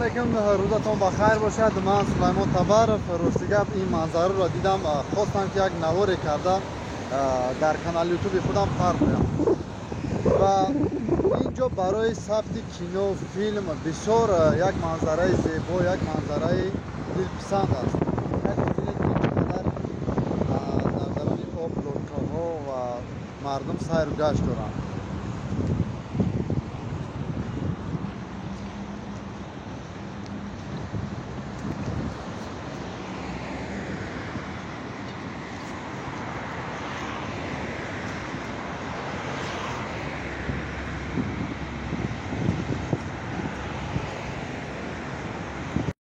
Алейкум, рӯзатон ба хайр бошад. Ман Сулаймон Табаров. Рости гап, ин манзараро дидам, хостам, ки як наворе карда дар канали Ютуби худам партоям. Ва ин ҷо барои сабти кино, филм бисёр як манзараи зебо, як манзараи дилписанд аст. Бинед, ки чӣ қадар дар даруни об лодкаҳо ва мардум сайру гашт доранд.